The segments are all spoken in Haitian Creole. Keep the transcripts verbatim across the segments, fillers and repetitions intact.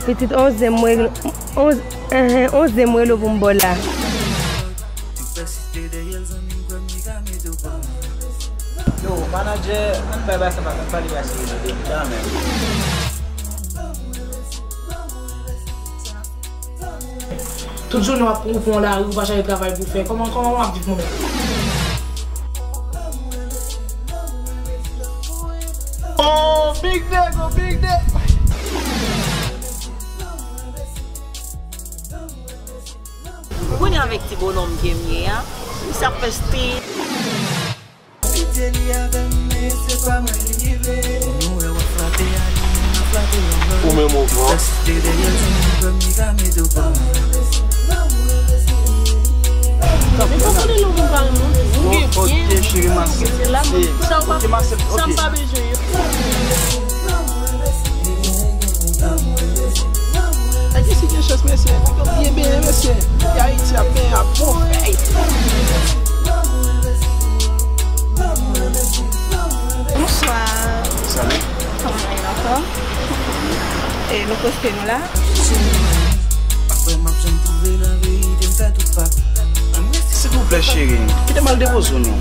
Pitit onzèm mwen, onz, enhen, onzèm mwen rele w pou m ba w la. Yo, manadjè, ann bay bay sa, ann pale bay sa. Tout jounen w ap, ou pran lari, ou pa chèche travay pou fè. Kòman, kòman w ap viv mwen menm? Oh, Big Nego, Big Nego. Ou konnen avèk ti bonòm ke m ye a, misye ap fè stil. Pitié li avè m, men se pa mwen li vle. Moun nou wè w ap flate a li, menm nan flate yon lòt. Ou menm ou pran. Pèsiste dèyè l, zanmi m, kwè m li ka mete w pa mwen. Men poko de nou moun pa renmen w. Ou gen byen. Ok, cheri, m aksepte. Se la, sa w pa, sa m pa bezwen yo. Ayiti gen chans, mesye. Nèg yo byen benyen, mesye. Peyi Ayiti ap benyen, ap bon fèy. Bonswa. Salut. Kòman nou ye ankò? E nou poste nou la? Silvouplè, cheri, kite m al depoze w, non.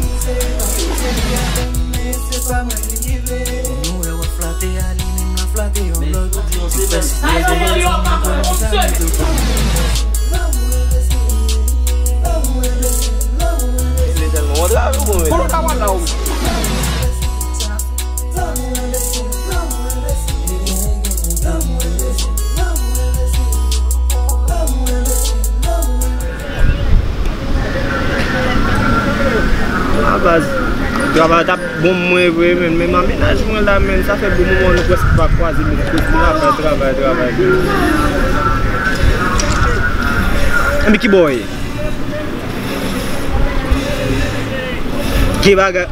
Kote w ta pral la, ou? A baz, travay t ap bon mwen vre, men, men mennaj mwen la, men sa fè bon moman nou prèske pa kwaze, men kote travay, travay, travay. Enben ki bò w ye? Ki bagay?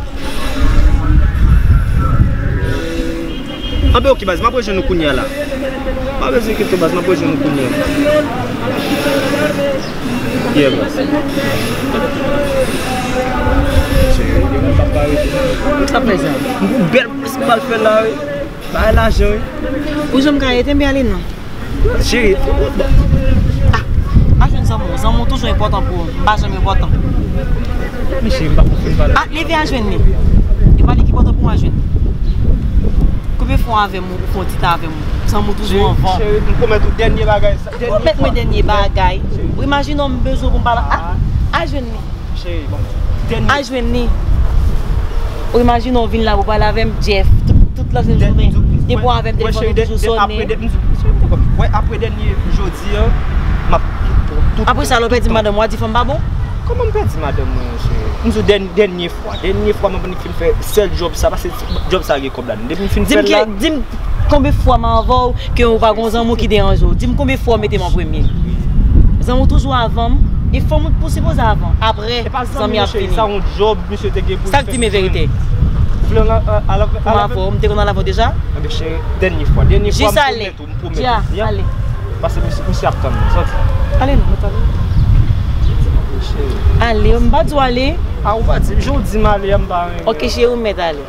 Anben, oke, baz, m ap rejwenn ou kounye a la. Pa bezwen enkyete w, baz, m ap rejwenn ou kounye a. Yeah, baz. Sa fè sa. M gon bèl plis m pral fè la, wi. Bay lajan, wi. Ou janm ka rete, m ale non. Cheri, ah, pa jwenn zanmi w. Zanmi w toujou enpòtan pou ou. M pa janm enpòtan. Men cheri, m pa konprann pale. Ah, leve al jwenn li. E pa li ki enpòtan pou mwen al jwenn li. Konbyen fwa avè m ou fè yon ti tan avè m? Zanmi w toujou anvan. Cheri, m pwomèt ou dènye bagay. Pwomèt mwen dènye bagay. Ou imajine w m bezwen pou m pale. Ah, al jwenn li. Cheri, bon. Al jwenn li. Ou imajine w vin la pou pale avè m, Jeff, tout, tout lajounen. Depi w avè m, telefòn ou toujou sonnen. Apre dènye jodi a, m ap tout. Apre sa, lè w pèdi madanm ou, w a di fanm pa bon? Kòman m pèdi madanm mwen, cheri? M di w dènye, dènye fwa. Dènye fwa m ap fin fè sèl djòb sa, paske djòb sa gen kòb ladan. Depi m fin fè l la. Di m konbyen fwa m avè w ke ou pa gon zanmi w ki deranje w? Di m konbyen fwa w mete m an premye? Zanmi w toujou avan m, e fanm ou pou sipoze avan. Apre, zanmi ap vini. Sa yon djòb misye te gen pou l fè. Sa k di men verite? Pou m avè w, m te konn al avè w deja? Enben cheri, dènye fwa, dènye fwa m pwomèt ou, m pwomèt ou. Ale. Paske misye, misye ap tann mwen, sòti. Ale non. Ale, m pa di w ale. A, ou pa di, jan w di m ale a, m pa renmen. Oke cheri, ou mèt ale.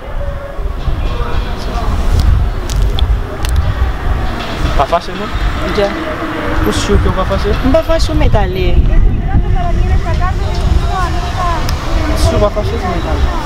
Pa fache non? Dja. Ou si ke w pa fache? M pa fache, ou mèt ale. Si w pa fache, ou mèt ale.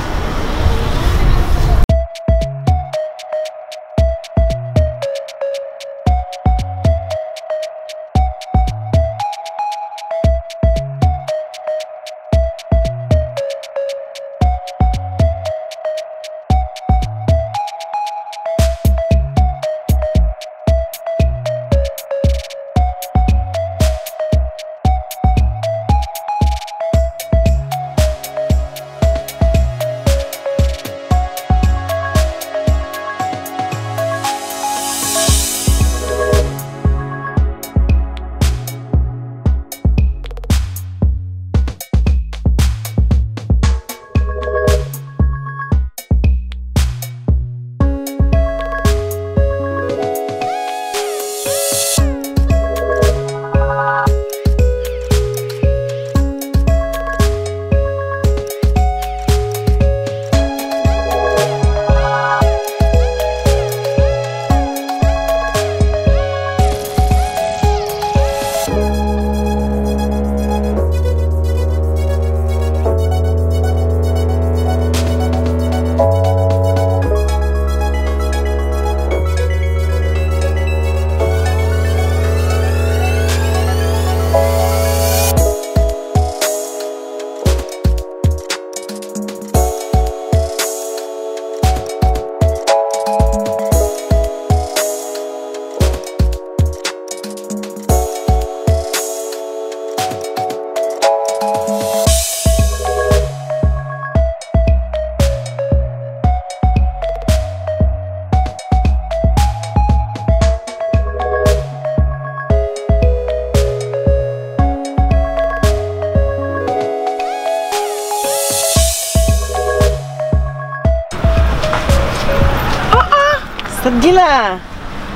Sa t gen la?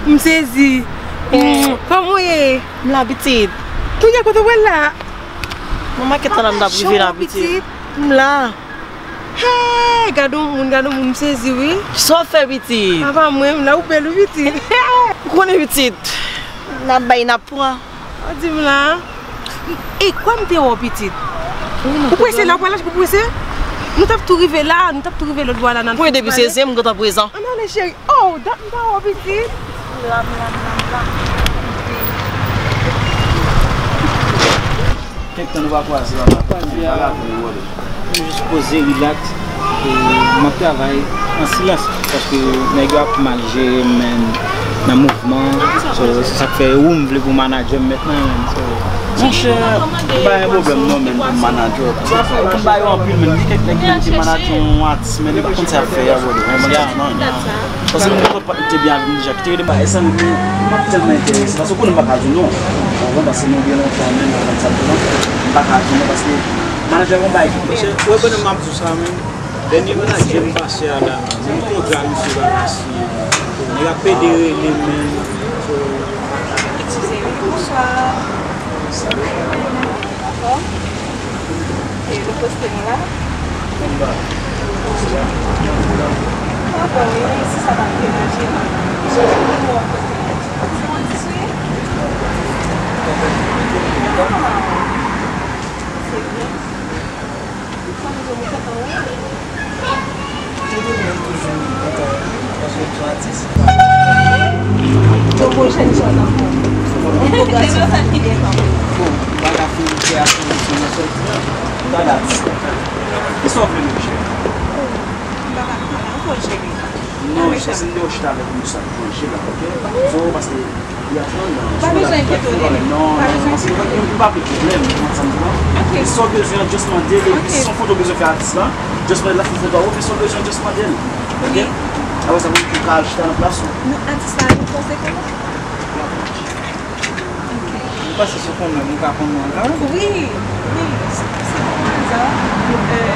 M sezi. Eh. Kòman w ye? M la, pitit. Kounye a kote w pral la? Manman, kèt la, m t ap rive la, pitit. M la. Hey, gade yon moun, gade yon moun, m sezi, wi. Sa w fè, pitit? Apa mwen, m la, ou bèl, wi, pitit. Ou konnen, pitit. N ap bay, n ap pran. Ou di m la. E kwè m te wè w, pitit. Ou prese la, ou pral achte pou prese? Nou t ap tou rive la, nou t ap tou rive lòt bò la, nan. Pou depi sezyen, m gentan prezan. Ann ale, cheri. Oh, dat m pa wè w, pitit. M la, m la, m la, m la. Kèk tan nou pa kwaze la, m ap pale avè w, Wally. M jis poze, rilaks, e m ap travay an silans, paske nèg yo ap mal jere m, men nan mouvman, so, se sa k fè ou m vle pou manadjè m mentnan, men, so. Monchè, m pa gen pwoblèm non, men pou manadjè w. M ba yo anpil, men gen kèk nèg ki manadjè yon atis, men li pa konn sa y ap fè a, bro, yon bann sentiman. Paske m konn pa te byen avè m deja, ki te rele m. Bagay sa, men, m ap tèlman enterese, paske ou konnen m pa ka di w non. Ou konprann, paske nou gen lontan menm, ou konn sa m di w lan. M pa ka di w non, paske manadjè yon bagay ki. Monchè, ou wè pandan m ap di w sa menm, dènye manadjè m pase a la, menm kontra misye pa ka siyen. Nèg ap pede rele m menm. So, eskize wi, bonswa. Anfòm? E nou poste nou la? Anfòm, wi, si sa pa deranje. Se yon dis, wi? Ah, se byen. Fòk nou di nou kontan, wi. Yo, bon, jèn jan nan fò. Yon pwogram sa ki gen tan. Bon, bagay fin fè a sou sou nan sòti la. Bagay. Kisa w vle menm, cheri? M pa ka pale ankò, cheri. Non, se si m te chita avèk nou sa pou manje la, oke? So, paske li ap pran nan. Pa bezwen enkyete w, Lili. Non, non, paske nou pa vle pwoblèm, ou konprann sa m di w lan? Oke. E sa w bezwen an, just mande l, epi si se yon foto w bezwen fè atis lan, just mande l ap fè foto a ou, men si w bezwen, just mande l. Oke? Apre sa, pou, pou ka al chita nan plas ou. Non, atis la, nou panse ke non? Ou panse se konn mwen, ou ka konn mwen ankò? Wi, wi, se, se konn mwen sa. Euh,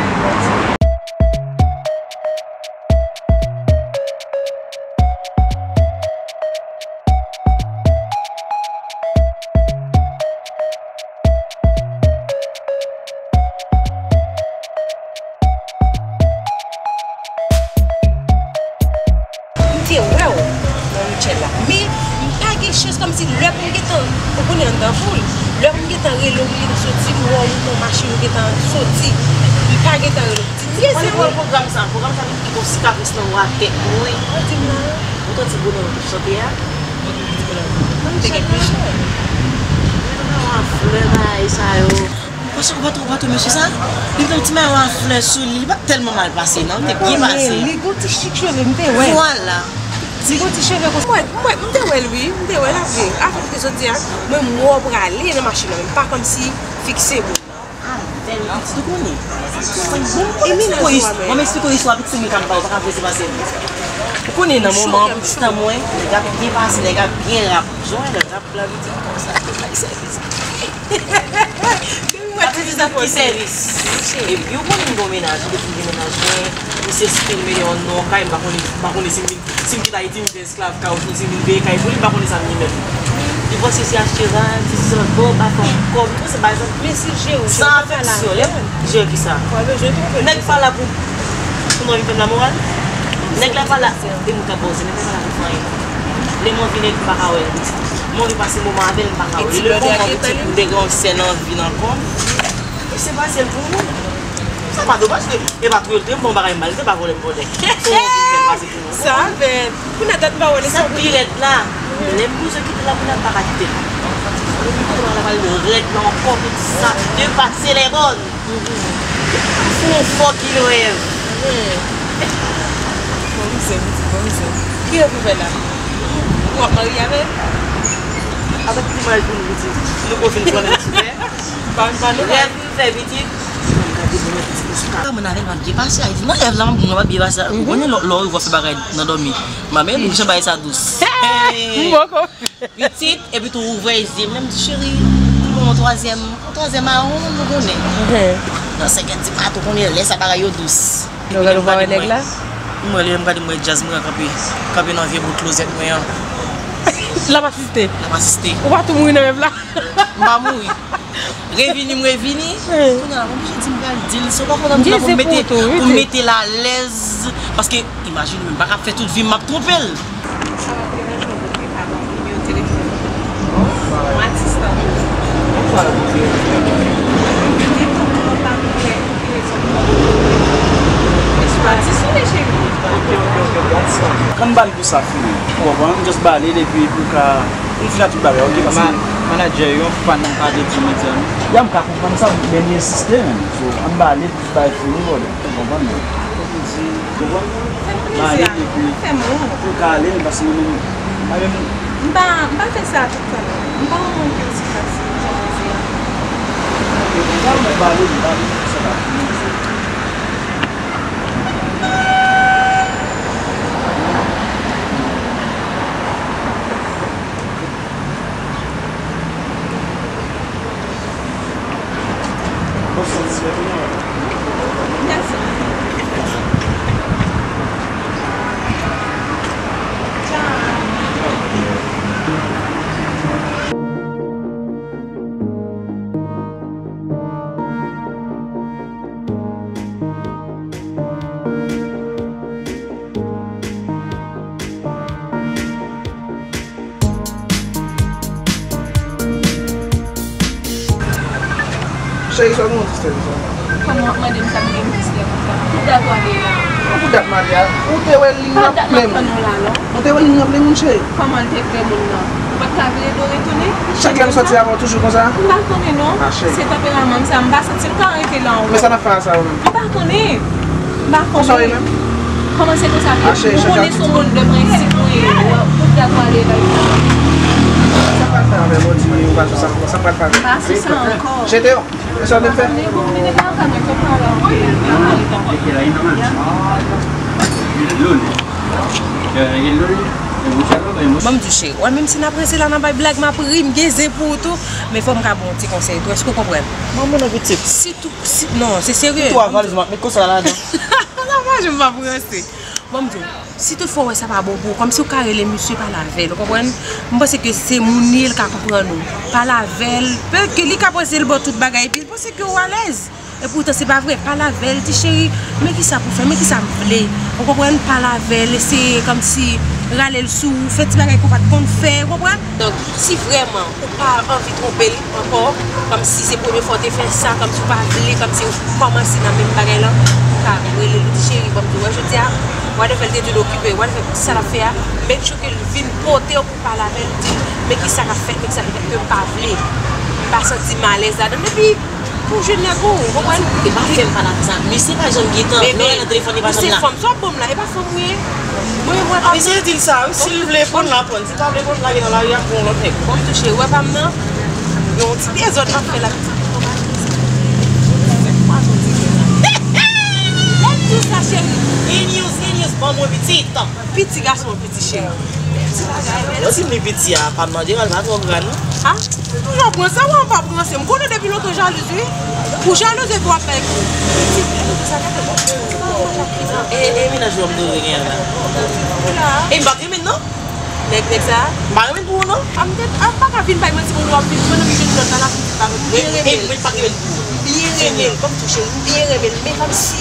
M te wè w nan Mitchell la. Men, m pa gen chans kòmsi lè pou m gentan, ou konnen anndan foul. Lè pou m gentan rele w, rele m soti, m wè w nan machin ou gentan soti. M pa gentan rele w. Ti, ti, se vre. Pwogram sa, pwogram sa vin kite yon sikatris nan wè tèt mwen. Ou di m la. Ou tanti bonè ou te chante a? Mwen te gen plis. Mwen te gen flè bagay sa yo. Ou panse ou pa twò, ou pa twò mesye sa? Li gen yon ti mayo a flè sou li, li pa tèlman mal pase non, li te byen pase. Li gon ti chik cheve, m te wè. Vwala. Li gon ti cheve konsa. Mwen, mwen, m te wè l wi, m te wè l ap vin. Afè m te sot di a, mwen m wè w prale nan machin nan, men m pa kòmsi fikse moun nan. Ah, bèl pitit ou konnen. Mwen menm esplike w istwa pitit se mwen k ap ba w, ou pa ka prese pase m. Ou konnen nan moman an, pitit an mwen, nèg ap byen pase, nèg ap byen rap. Jan w wè nèg rap la, pitit konsa, bay sèvis. Ap di sa ki sèvis. Epi ou konnen m gon mennaj, m te fin gen mennaj mwen, misye stil mete yon non kay, m pa konnen, m pa konnen si m vin, si m kite Ayiti, m vin esklav kay, oubyen si m vin veye kay pou li, m pa konnen sa m ye menm. Li panse se achte rad, se sèl bò, pa fè yon kòb, li panse bagay sa. Men si l jere w, sa afeksyon, lè jere ki sa? Nèg pa la pou, pou nou vin fè m lamoral. Nèg la pa la, de moun k ap bòze, nèg la pa la pou fè anyen. Lè m anvi nèg, m pa ka wè l. M anvi pase moman avè l, m pa ka wè l. Lè moman pitit m te gen yon sèl anvi nan kò m, misye pase l pou moun. Sa pa domaj, e pa touye l touye m, bon bagay m ba l, li te pa vòlè m vòlè. Se yon anvi m fè l pase pou moun. Sa fèt. Kounye a dat m pa wè l. Sa pi rèd la. Lè m bezwen kite l la, kounye a m pa ka kite l. Lè m kite l la, l ap al rèd la ankò, tout sa, de pat se lè bòn. Fè yon fòk ki rèv. Bon mizè, pitit, bon mizè. Ki rèv ou fè la? Ou ap marye avè l? Avèk ti mari pou nou, pitit. Nou konn fin konnen ti fè. Rèv m fè, pitit. Mwen avè l, m ap byen pase. Li di, nan rèv la, mwen ap byen pase. Ou konnen lè, lè w fè bagay nan dòmi. Mwen menm, jan bagay sa dous. M poko. Pitit, epi tou ouvè zye m, lè m di, cheri, pou yon twazyèm, yon twazyèm a ou, nou konnen. Nan senkèt di maten, ou konnen lè sa bagay yo dous. Nou gade ou pa wè nèg la? Mwen leve m gade m wè Djaz mwen kanpe, kanpe nan vye bout klozèt mwen an. L ap asiste. L ap asiste. Ou pa tou mouri nan rèv la? M pa mouri. Revini m revini. Kounye a la m oblije di m pral di l. Si w pa kontan m pou m mete, pou m mete l alèz. Paske imajine w, m pa ka fè tout vi m m ap twonpe l. Ann ba l pou sa fini. Ou konprann? Just ba li l epi pou ka, pou fini ak tout bagay, ok? Paske manadjè yo, fò pa nan pa de ti medya nou. Ya m ka konprann sa, men li ensiste menm. So, ann ba li pou bagay fini, brother. Ou konprann? Ou konprann? Ba li epi pou ka ale, paske mwen menm, mwen menm. M pa, m pa fè sa tout tan non. M pa yon moun ki osi fasil jan w di a. Ba li, ba li, sa va fini. Cheri, sa w gen yon ti sèvis la? Kòman w ap mande m sa m gen yon ti sèvis la? Pou dat w ale la. Pou dat m ale a? Ou te wè liy nan plen moun. Ou te wè liy nan plen moun, cheri? Kòman l te plen moun nan? Ou pa t ka vle do retounen? Chak lè m sòti avè w toujou konsa? M pa konnen non. Se tanperaman m sa, m pa santi m ka rete la ankò. Men sa n ap fè a sa yo menm? M pa konnen. M pa konnen. Konsa w ye menm? Kòman se konsa? Ou konnen se yon moun de prensip ou ye. Ou, ou dakò ale la. Sa pral fè avè w, di mwen ou pa sou sa ankò. Sa pral fè avè w? Pa sou sa ankò. Jete yo. Men sa w vle fè? Bon, m di w cheri, wè menm si n ap ranse la, n ap bay blag, m ap ri, m gen zen pou ou tou, men fò m ka ba w yon ti konsèy tou, èske w konprann? Manman nan pitit. Si tou, si, non, se serye. Tou a valiz m ap met konsa ladan. Sa pa janm pa ranse. Bon, m di w, si tout fwa w wè sa pa bon pou ou, kòmsi w ka rele misye pale avè l, ou konprann? M panse ke se moun li ye, l ka konprann ou. Pale avè l, petèt ke li ka panse l ba w tout bagay, epi l panse ke w alèz. Epoutan se pa vre, pale avè l, di cheri, men kisa pou fè, men kisa m vle. Ou konprann? Pale avè l, eseye kòmsi rale l sou ou, fè ti bagay ke w pa t konn fè, ou konprann? Donk, si vrèman ou pa anvi twonpe l ankò, kòmsi se premye fwa w te fè sa, kòmsi w pa vle, kòmsi w kòmanse nan menm bagay lan, ou ka rele l, ou di cheri, ban m di w, wè jodi a, whatever l te di l okipe, whatever sa l ap fè a, make sure ke l vin kote w pou w pale avè l, di l, men kisa k ap fèt, men kisa k ap fèt ke m pa vle. M pa santi m alèz ladan l, epi pou jwenn nèg ou, ou konprann? E pa fè m pale avè sa. Misye pa janm gen tan. Non, nan telefòn, li pa janm la. Misye fanm, sa w ap ban m la, e pa fanm ou ye? Mwen, mwen pa. Misye di l sa, wi, si l vle pran l, l a pran l. Si l pa vle pran l, lage nan lari a pou yon lòt nèg. Bon, m touche, wè pa m nan. Yon ti dezòd l ap fè la, pitit. Lè m di w sa, cheri. Gen news, gen news, ban mwen pitit. Piti gason an piti cheri. Ti bagay, bèl. Lè w di m li piti a, pa mande mal, pa twò gra non. A? Ou toujou ap ranse, wè ou pa ap ranse. M konnen depi lontan w jalouz, wi. Ou jalouz epi w ap bay kou. Piti, lè m di sa, gade, bon. E, e, mennaj ou an m dwe gen la. Ou la. E m pa t renmen l non. Nèg, nèg sa. M pa renmen l pou ou non. A, m te, a, m pa ka vin bay manti pou ou, w ap vin, pandan m jwenn lòt la, l ap vin di pa renmen. Byen renmen l. Mwen pa t renmen l pou ou. Byen renmen l. Ban m touche l, byen renmen l. Men kòmsi,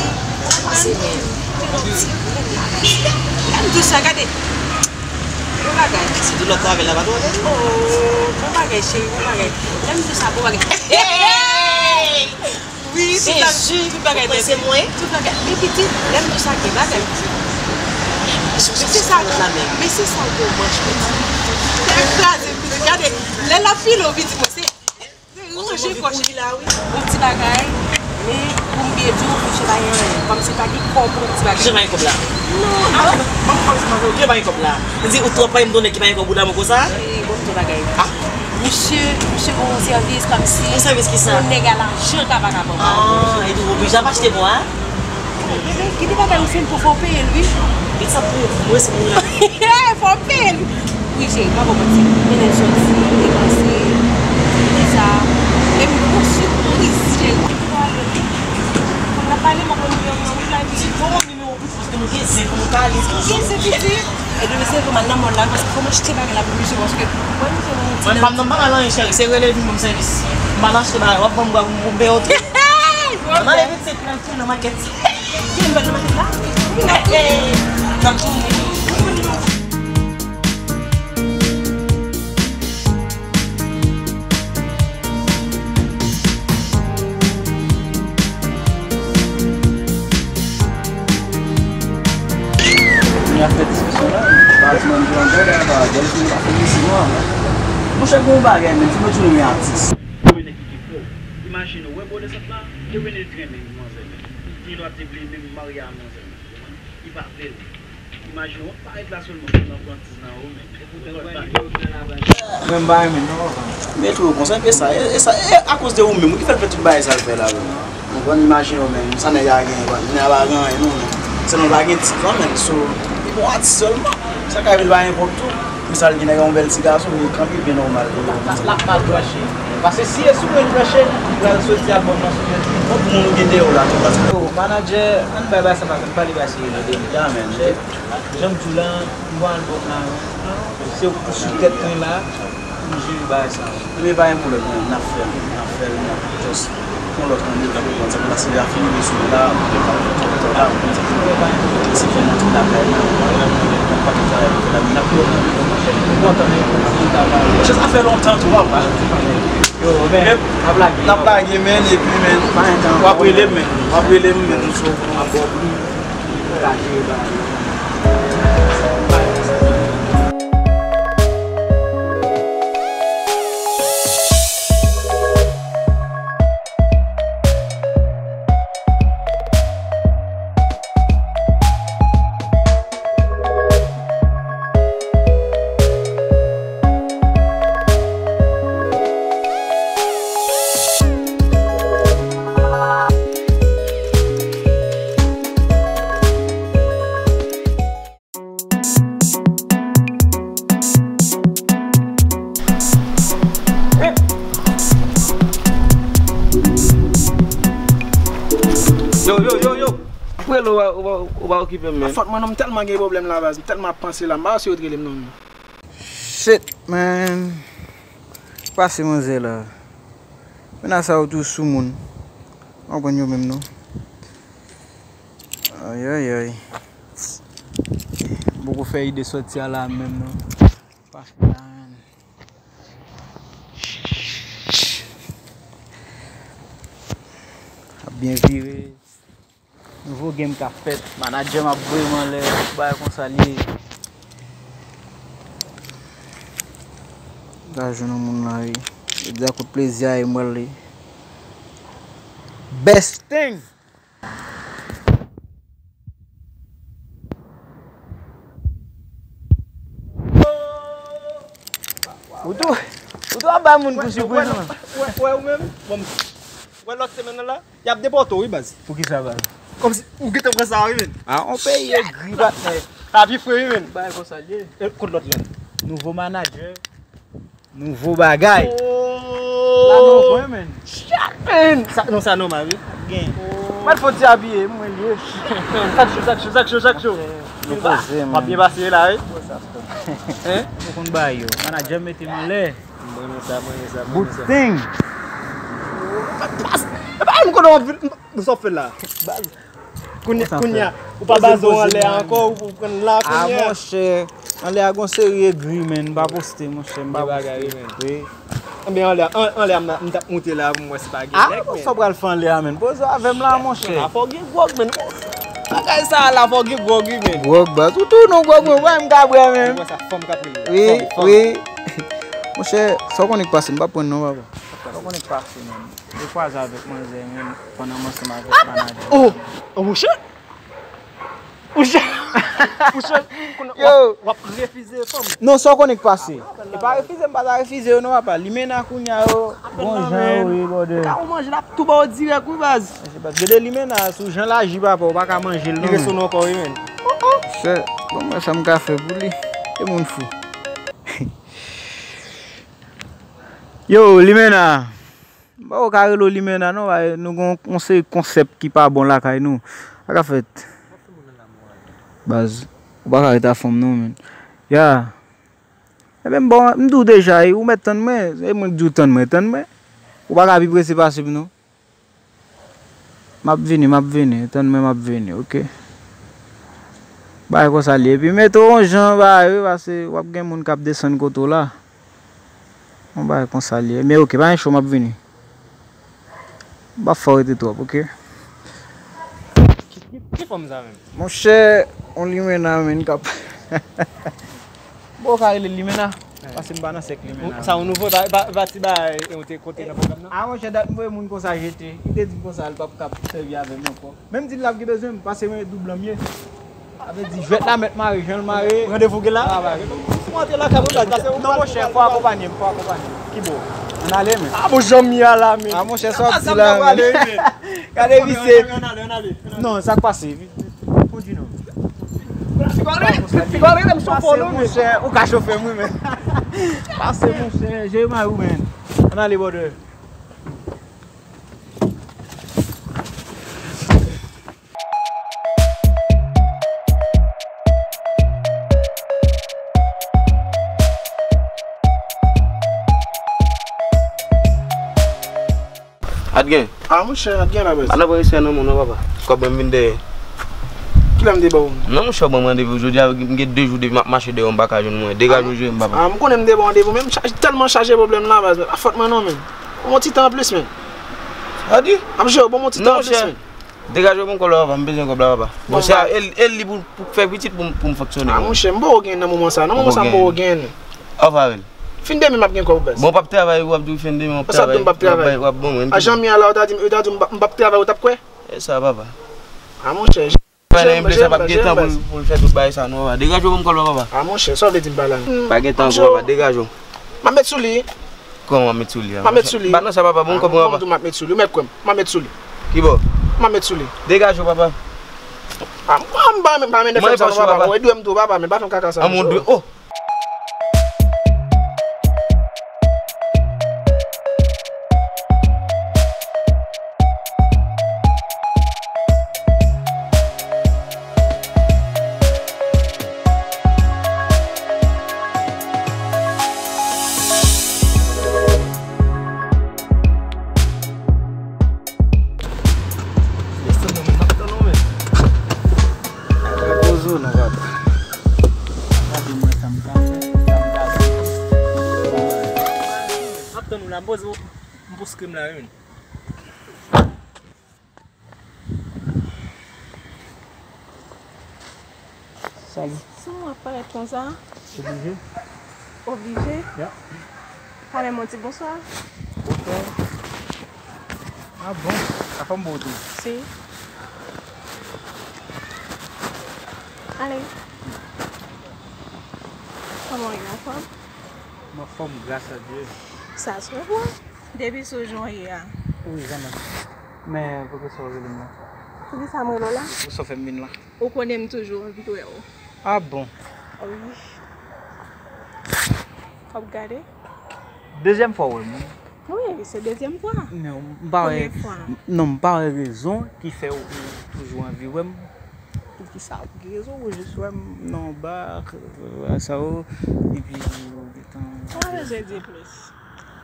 se mwen. Gen yon ti grenn la. Lè m di w sa, gade. Bon bagay. Si tou lòt sa avè l la, pa tou avè l. Oh, bon bagay, cheri, bon bagay. Lè m di w sa, bon bagay. Hey! Wi, tout la, tout bagay nèt. Tout bagay. Men pitit, lè m di w sa, gen bagay. Men se sa, men se sa, gwo manch, pitit. Tèt kraze, pitit. Gade, lè l ap file w, pitit, mwen se Ranje kò cheri la, wi. Yon ti bagay, men pou m byen di w, misye pa gen anyen. Kòmsi pa gen kòb pou yon ti bagay. Kijan pa gen kòb la? Non, a. Ban m kòb sa, ok, pa gen kòb la. Li di ou twò pa renmen yon nèg ki pa gen kòb ou damou konsa? Wi, bon, ti bagay. A. Misye, misye gon sèvis kòmsi. Yon sèvis kisa? Yon nèg a lajan ka pa ka ban m. A, e tou oblije ap achte pou a? Bebe, gen de bagay ou fin pou fò w peye l, wi. Li sa pou mwen, se pou mwen. Fò w peye l. Wi, cheri, pa bon manti. Men lè l sòti, li te panse, li te sa. Epi, gwo sipriz, cheri. Fò n ap pale, m ap pran nimewo w nan wout la, epi. Di bon nimewo w Paske nou gen zen pou nou kale. Nou gen zen piti. E demen se pou m al nan mòl la, paske fò m achte bagay la pou misye, paske mwen, misye, mwen, mwen, pa m nan, pa m al anyen, cheri, se rele vin ban m sèvis. M al achte bagay, w ap ban m bwa pou m peye w tou. Mwen ale vennsenk lan tou nan makèt. Gen bèl nan makèt la? Nan tou. Kounye a fè diskisyon la, pa di mwen di anglè, pa di mwen pa fè mesi non. Monchè, gen yon bagay, men, ti mwen toujou renmen atis. Yon nèg ki gen kò. Imajine w, wè bò de sant la, ke René te renmen manzè, men. Li gen dwa te vle menm marye a manzè, men. Li pa vle l. Imajine w, parèt la sèlman, pou nan pran tiz nan ou, men. Mwen m pa renmen non, papa. Men tou, konsa, e sa, e, e sa, e akoz de ou menm, ou ki fè l fè tout bagay sa l fè la, menm. Ou konn imajine w, men, sa nèg la gen, nèg la pa gen anyen, non, men. Sèlman pa gen tit, non, men, so, li bon atis sèlman. Sa ka vin pa enpòt tou. Pou sa l gen nèg yon bèl ti gason, li kanpe byen nòmal pou yo. L ap mal branche. Paske si e sou mwen l branche, li pral soti albòm nan sou mwen. Bon, pou moun ou gen deyò la, tou, paske. Yo, manadjè, ann bay bay sa, pa, ann pale bay serye, tande. Ya, men. Jan m di w la, m pran albòm la, se sou tèt mwen la, pou m jere bagay sa. Men pa gen pwoblèm, men, n ap fè l, n ap fè l, n ap just pran lòt randevou, n ap pran sa, pou la, se afini de sou la, pou l pa fè twòp tan la, pou l di, se fè nan tout lakay la, n ap pati travay pou fè la, n ap pran randevou, monchè, m kontan, men, m kontan, men. Just afè lontan tou, papa. Yo, men, n ap lage. N ap lage, men, epi, men, w ap rele m, men, w ap rele m, men, m sou, m ap ba w pli. Yo, yo, yo, yo. Ou rele, ou pa, ou pa, ou pa okipe m, men. Fòt mwen non, m tèlman gen pwoblèm la, baz. M tèlman ap panse la. M pa wè si yo t rele m non. Shit, man. Pase manzè la. Mennaj sa yo tou sou moun. Mwen konn yo menm non. Ayayay. M poko fè ide sòti a la menm non. Pa fè la menm. Ap byen vire. Nouvo game k ap fèt. Manadjè m ap voye m anlè. Bagay konsa l ye. M ta jwenn yon moun la wi. Jodi a kout plezi a e m pral li. Best thing! Ou tou, ou tou ap bay moun kou sipriz man. Wè, wè, ou menm? Bon, wè lòt semèn nan la, y ap depòte w wi baz. Poukisa baz? Kòmsi ou gentan pran sa wi menn. A on peyi egri patnè. Sa pi fre wi menn. Bagay konsa l ye. E kot lòt la? Nouvo manadjè. Nouvo bagay. La non pwen menn. Shit menn. Sa non sa nòmal wi. Gen. Mwen fò ti abiye mwen ye. Sak cho, sak cho, sak cho, sak cho. Nou poze menn. W ap byen pase la wi. Hein? Ou konn bagay yo. Manadjè mete m anlè. Mwen renmen sa, mwen renmen sa, mwen renmen sa. Good thing. E pa m konnen w ap vin, m, m, sa w ap fè la. Baz. Kounye, kounye a, ou pa baze w anlè a ankò, ou, ou pran la kounye a. A monchè, anlè a gon seri egri menn, m pa poste monchè, m pa poste. Wi. Anben anlè a, an, anlè a m, m t ap moute la pou m wè si pa gen nèg menn. A sa w pral fè anlè a menn? Poze w avè m la monchè. La fò gen gwòg menn. Bagay sa la fò gen gwòg wi menn. Gwòg baz, ou tou non gwòg mwen, wè m ka bwè menn. Ou wè sa fanm k ap rele. Wi, wi. Monchè, sa w konnen k pase, m p ap pran non papa. Sa w konnen k pase menn. Yo kwaze avèk manzè menm pandan m ansanm avèk manadjè. Oh! Oh, monchè! Monchè! Monchè! Yo! W ap refize fanm. Non, sa w konnen k pase. E pa refize, m pa ta refize yo non papa. Limena kounye a yo, bon jan yo ye bòdè. Ka ou manje l ap tou ba w dirèk wi baz. Gade limena sou jan laji papa, ou pa ka manje l non. Li ret sou nou ankò wi menn. Monchè, bon mwen sa m ka fè pou li. E moun fou. Yo, limena. M poko ka rele w limena non, nou gen yon seri konsèp ki pa bon lakay nou. Sa k ap fèt? Baz, ou pa ka ret a fanm non, menn. Ya. Ebyen, m bon, m di w deja, e, ou mèt tann mwen, e mwen k di w tann mwen, tann mwen. Ou pa ka pi prese pase m non. M ap vini, m ap vini, tann mwen, m ap vini, oke? Bagay konsa l ye. Epi mete w yon jan bagay wi, paske w ap gen moun k ap desann kote w la. Yon bagay konsa l ye. Men oke, pa gen cho, m ap vini. M p ap fè w rete twòp, oke? Ki, ki, ki fanm sa menm? Monchè, yon limena menn k ap Bon, ou ka rele l limena, paske m pa nan sèk limena. Sa yon nouvo, e pa, e pa, e pa ti bagay, e, ou te konte nan pwogram nan? A, monchè, dat m voye moun konsa jete. Li te di m konsa, l p ap kab sèvi avè m ankò. Men m di l l ap gen bezwen m, paske mwen doub lan m ye. Sa vle di, jwèt la mèt mare, jan l mare. Randevou gen la? A, ba, si w antre lakay mwen, baz, paske ou pral. Non, monchè, fò akonpanye m, fò akonpanye m. Ki bò? Ann ale, men. A, bon, jan m ye a la, men. A, monchè, sa w ap di la, men. Gade visye. Ann ale, ann ale, ann ale. Non, sa k pase? Kondwi non. Piga w rele m chofè w non, men. Pase, monchè, ou ka chofè m wi, men. Pase, monchè, jere mari w, men. Ann ale, brother. Adgen. A, monchè, Adgen la, baz. Pa nan pran respè nan moun, non, papa. Kòb mwen vin dèyè. Kilè m te ba w? Non, monchè, ou ban m randevou jodi a, m gen de jou depi m ap mache dèyè w, m pa ka jwenn mwen. Degaje w, jere m, papa. A, m konnen m te ba w randevou, men m chaje, tèlman chaje pwoblèm la, baz. A fòt mwen, non, men. Ban m yon ti tan anplis, men. Adi? M ap jere w, ban m yon ti tan anplis, men. Degaje w, ban m kòb la, papa, m bezwen kòb la, papa. Bon, se a, e l, e l li pou, pou fè pitit pou m, pou m fonksyone. A, monchè, m poko gen nan moman sa, nan moman sa, m poko gen. Ofre avè l. Fen de men m ap gen kòb, baz. Bon, w p ap travay, w ap di w fen de men w ap travay. Sa w ap di m p ap travay? W ap, w ap ban mwen. A, jan m ye a la, ou ta di m, ou ta di m m p ap travay, ou t ap kwè? E sa, papa. A, monchè, jere m, jere m, jere m, baz. Pou l fè tout bagay sa, non, papa. Degaje w, ban m kòb la, papa. A, monchè, sa w vle di m pa la? Pa gen tan ankò, papa. Degaje w. M ap met sou li. Kòman w ap met sou li a? M ap met sou li. Ba nan sa, papa, ban m kòb mwen, papa. Ou di m ap met sou li, ou mèt kwè m. M ap met sou li. Ki bò? M ap met sou li. Degaje w, papa. A, m pa, m pa, m pa renmen nèg fè m sa non, papa. Ou dwe m tou, papa, men pa fè m kaka sa non. An, ou dwe, oh! Desann non, men m ap tann ou, men. Poze w non, papa. Gade mwen sa m ka fè, sa m ka fè. M ap tann ou la, m poze w, m poze krèm la, wi, men. Salut. Sa w ap parèt konsa? Oblije. Oblije? Ya. Pa menm yon ti bonswa? Bonswa. A bon? Sa fè m bon tou. Si. Ale. Kòman w ye, anfòm? M anfòm, gras a Dye. Sa se bon. Depi sou jan w ye a. Wi, zanmi. Men poukisa w rele m la? Poukisa m rele w la? Poukisa w fè m vin la? Ou konnen m toujou anvi wè w. A bon? Wi. W ap gade? Dezyèm fwa w wè m wi. Wi, se dezyèm fwa. Non, m pa wè. Premye fwa. Non, m pa wè rezon ki fè w toujou anvi wè m. Poukisa? Pou ki rezon ou jis wè m nan yon ba, sa yo, epi ou gentan. Ou pa bezwen di plis.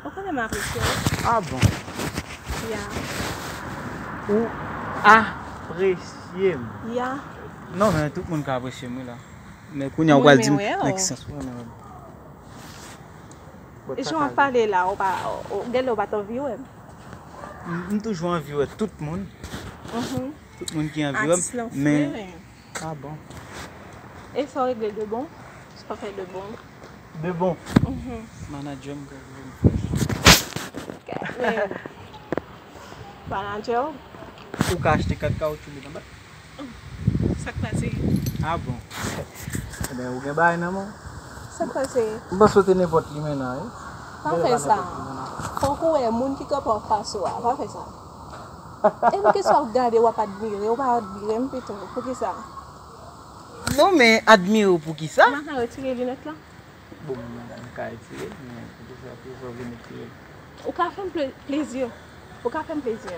Ou konnen m apresye w. A bon? Ya. Ou apresye m? Ya. Non, men tout moun ka apresye m wi la. Men kounye a ou pral di m nan ki sans ou renmen wè m. E jan w ap pale la, ou pa, ou, genlè ou pa t anvi wè m. M, m toujou anvi wè tout moun. Mhm. Tout moun ki anvi wè m, men. A bon? E sa w regle de bon? Sa w fè de bon? De bon? Mhm. Manadjè m ka voye m fè. Manadjè w? Ou ka achte kat kawotchou li nan bak. Sa k pase? A bon? Ebyen, ou gen bagay nan men w. Sa k pase? M panse w te nenpòt limena, wi. Pa fè sa. Fòk ou wè moun ki kanpe anfas ou a. Pa fè sa. E poukisa w ap gade, w ap admire, w pa admire m pito? Poukisa? Non, men admire w poukisa? M pa ka retire linèt la? Bon, m ka retire, men poukisa, poukisa w vle m retire l? Ou ka fè m ple-, plezi. Ou ka fè m plezi.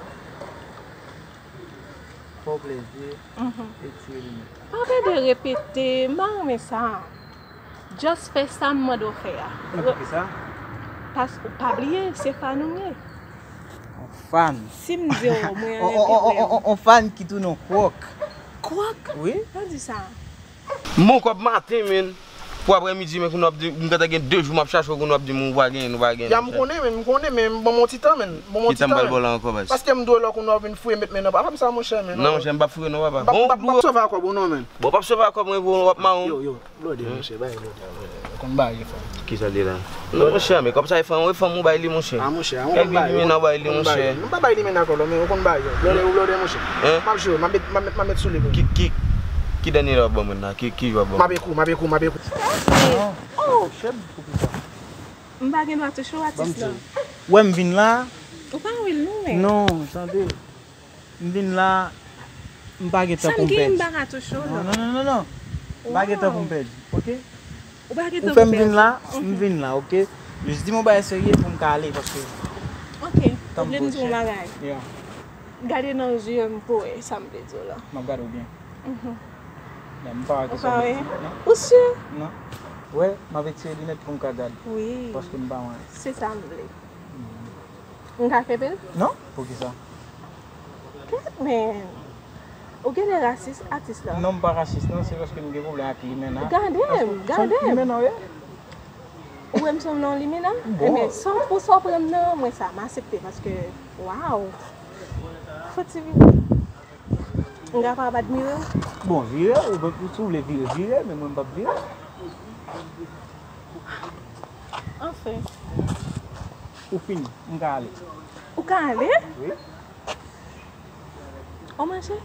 Fè w plezi, mhm, etire linèt la. Pa pede repete, m pa renmen sa. Just fè sa m mande w fè a. Men poukisa? Paske w pa bliye, se fan ou m ye. On fan. Si m di w, mwen renmen pik mwen. On, on, on, on, on fan ki tounen on kwòk. Kwòk? Wi. Pa di sa. Bon kòb maten, men. Pou aprè midi, men kounye a w ap di, m gentan gen de jou m ap chache w, kounye a w ap di m ou pa genyen, nou pa genyen. Ya, m konnen, men, m konnen, men, ban m yon ti tan, men. Ban m yon ti tan, men. Ki tan m pral ba w la ankò, baz? Paske m dwe lè w kounye a w vin fouye met men nan papa m sa, monchè, men. Non, monchè, m p ap fouye non, papa. M p ap, m p ap, m p ap sove ak kòb ou non, men. Bon, w p ap sove ak kòb mwen, bro, w ap mawon. Yo, yo, blode, monchè, bay blode. Ou konn bagay yo, fanm. Kisa l ye la? Non, monchè, men kòb sa e fanm, wi, fanm ou bay li, monchè. Ah, monchè, ou konn bagay yo. Kèk limena bay li, monchè. M pa bay limena kòlò, men ou konn bagay yo. Blode, ou blode, monchè. Hein? M ap jwe, m ap met, m ap met, m ap met sou li pou. Ki, ki, ki dènye w ap ban mwen la? Ki, ki jou w ap ban mwen? M ap ekou, m ap ekou, m ap ekou. Oh! M pa gen dwa touche w, atis la. Wè m vin la. Ou pa wè l non, men. Non, tande. M vin la, m pa gen tan pou m pèdi. Sa m gen, m pa ka touche w, non. Non, non, non, non, non. M pa gen tan pou m pèdi, oke? Ou pa gen tan pou pèdi. Ou fè m vin la, m vin la, oke? Jis di m yon bagay serye pou m ka ale, paske tan m pwoche. Oke, ou vle m di w yon bagay? Yeah. Gade nan je m pou wè sa m vle di w la. M ap gade w byen. Mhm. Ya, m pa wè ki sa w vle di, non. Ou si? Non. Wè, m ap etire linèt pou m ka gad. Wi. Paske m pa wè. Se sa m vle. Mhm. M ka kenbe l? Non, poukisa? Kèt, men. Ou genlè rasis, atis la. Non, m pa rasis, non, se paske m gen pwoblèm ak limena. Gade m, gade m. Limena, wi. Ou wè m sanble yon limena? Bon. Ebyen, san pou sa w pran m nan, mwen sa, m aksepte, paske, waw. Fò ti vire. M kapab admire w? Bon, vire, ou, si w vle vire, vire, men mwen m p ap vire. Anfen. Ou fini, m ka ale. Ou ka ale? Wi. O manje?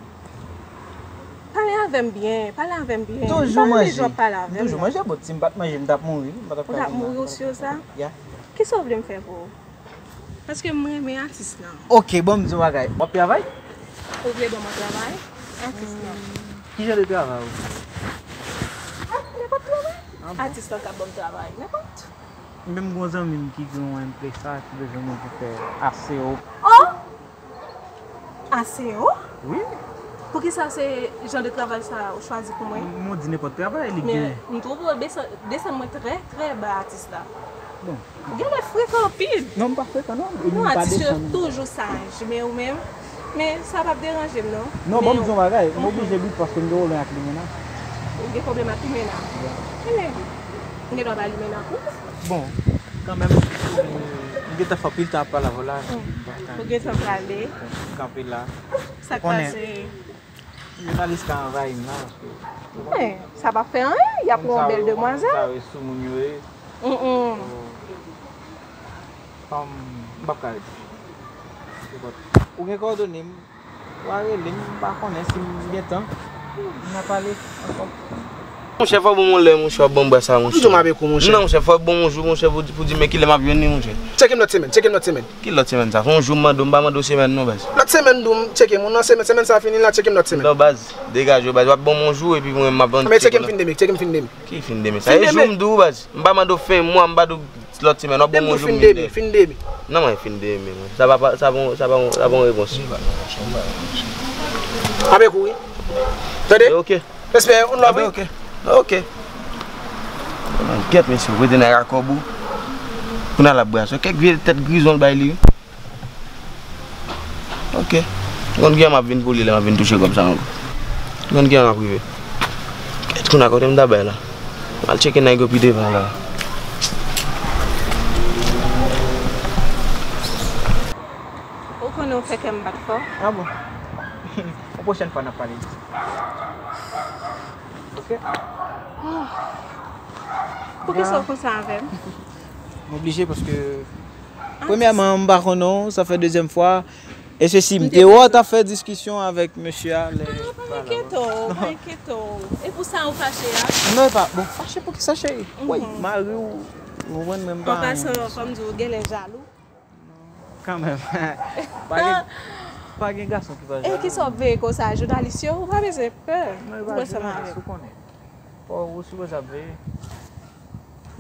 Pale avè m byen, pale avè m byen. Toujou manje. Toujou manje, bon, si m pa t manje, m t ap mouri, m pa t ap ka vin la. Ou t ap mouri, ou si sa? Ya. Kisa w vle m fè pou ou? Paske m renmen atis lan. Oke, bon, m di w bagay. W ap travay? Ou vle ban mwen travay? Atis lan. Ki jan de travay ou? Ah, nenpòt travay. Ah bon? Atis lan ka ban m travay, nenpòt. M menm gen yon zanmi m ki gen yon enpresa ki bezwen moun pou fè aseo. Oh! Aseo? Wi. Poukisa se jan de travay sa ou chwazi pou mwen? M, m di nenpòt travay, li gen. Men, m twouve w desann, desann mwen trè, trè ba, atis la. Bon. Ou genlè frekan anpil. Non, m pa frekan, non. Non, atis yo toujou saj, men ou menm, men sa p ap deranje m, non. Non, ban m di w yon bagay, m oblije bout paske m gen pwoblèm ak limena. Ou gen pwoblèm ak limena? Ya. Ebyen, m gen dwa bay limena pou ou? Bon, kanmenm, m gentan fè anpil tan ap pale avè w la. Hmm. Ou gentan prale? M kanpe la. Sa k pase? Jounalis ka anvayi m la, paske. Men, sa p ap fè anyen, y ap pran yon bèl demwazèl. Moun sa yo, moun sa yo sou moun yo ye. Mm, mm. So, m p ap ka rete. Ou gen kòdone m, w a rele m, m pa konnen si m gen tan. N a pale ankò. Monchè, fò w ban m yon lè, monchè, w ap ban m bra sa, monchè. Toujou m avèk ou, monchè. Non, monchè, fò w ban m yon jou, monchè, pou, pou di men kilè m ap jwenn li, monchè. Tcheke m lòt semèn, tcheke m lòt semèn. Ki lòt semèn sa? Fè yon jou m mande w, m pa mande w semèn non, baz. Lòt semèn, di w m tcheke m, ou nan semèn, semèn sa fini la, tcheke m lòt semèn. Non, baz, degaje w, baz, w ap ban m yon jou, epi mwen, m ap ban. Men tcheke m fin demen, tcheke m fin demen. Ki fin demen sa? E jou m di w, baz. M pa mande w fen mwa, m pa di w lòt semèn, w ap ban m yon jou m vin. Fin demen, fin demen. Non, mwen fin demen, mwen. Sa pa, pa, sa bon, sa pa, sa bon repons. Avèk ou, wi. Tande? Ok. Respè, on love, wi. Ok. Ok. Gèt, mesye, ou rete nan rakòb ou. Kounye a l ap bwè aswè. Kèk vye tèt grizon l bay li, wi. Ok. Konn kijan m ap vin pou li lè m ap vin touche kòb sa ankò. Konn kijan m ap rive. Kèt, kounye a kote m ta bay la. M al tcheke nèg yo pi devan la. Ou konnen ou fè kè m bat fò. Ah bon? Yon pwochèn fwa n ap pale de sa. Ok. Poukisa w konsa avè m? M oblije paske, premyèman, m pa konnen w, sa fè dezyèm fwa. E sesi, m te wè w t ap fè diskisyon avèk mesye a lè. Ah, pa enkyete w, pa enkyete w. E pou sa ou fache a? Non, e pa, bon, fache pou kisa, cheri? Woy, mari w, ou konprann, mwen m pa. An pasan, fò m di w, ou genlè jalou. Kanmenm. Pa gen, pa gen gason ki pa jalou. E kisa w ap veye konsa, jounalis yo? Ou pa bezwen pè. Mwen pa jounalis, ou konnen. Fò ou sipoze ap veye.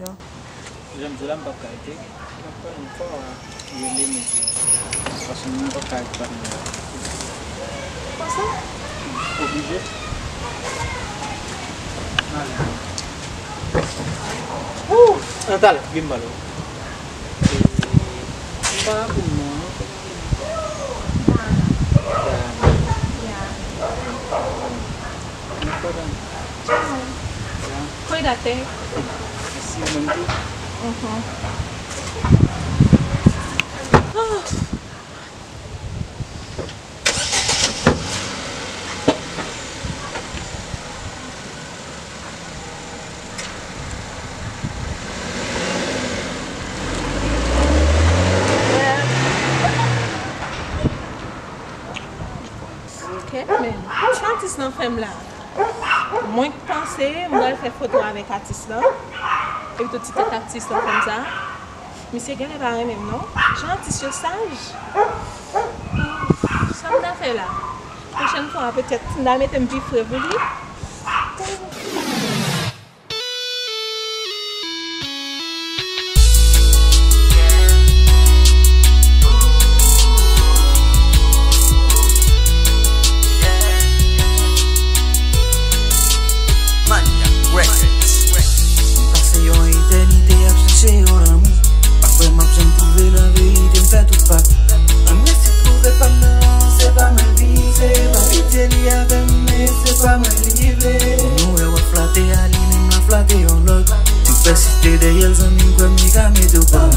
Yo. Jan m di w la, m p ap ka rete. M ap pran yon fò rele mesye. Paske m p ap ka rete pa m la. Konsa? Oblije. Ale. Woo! An talè, vin m pale w. E, m pa rapele non an. Diana. Diana. Yeah. No problem. Ciao. Yeah. Cuídate. Si ou menm tou. Mhm. Ah. Ok, men sa atis lan fè m la. Mwen k panse m pral fè foto avèk atis lan. Epi tout ti tèt atis lan fè m sa. Misye genlè pa renmen m non. Jan atis yo saj. Sa m ta fè la? Pwochèn fwa, petèt, m ta mete m pi fre pou li. Manyak Records. M pase yon etènite ap chèche yon lanmou. Pa kwè m ap janm twouve l, an verite m fè tout pa. Ann resi twouve pa m nan, se pa mwen l vize, pa pitye li avè m, men se pa mwen li vle. Moun ou wè w ap flate a, li menm l ap flate yon lòt. Ou pèsiste dèyè l, zanmi m, kwè m, li ka mete w pa.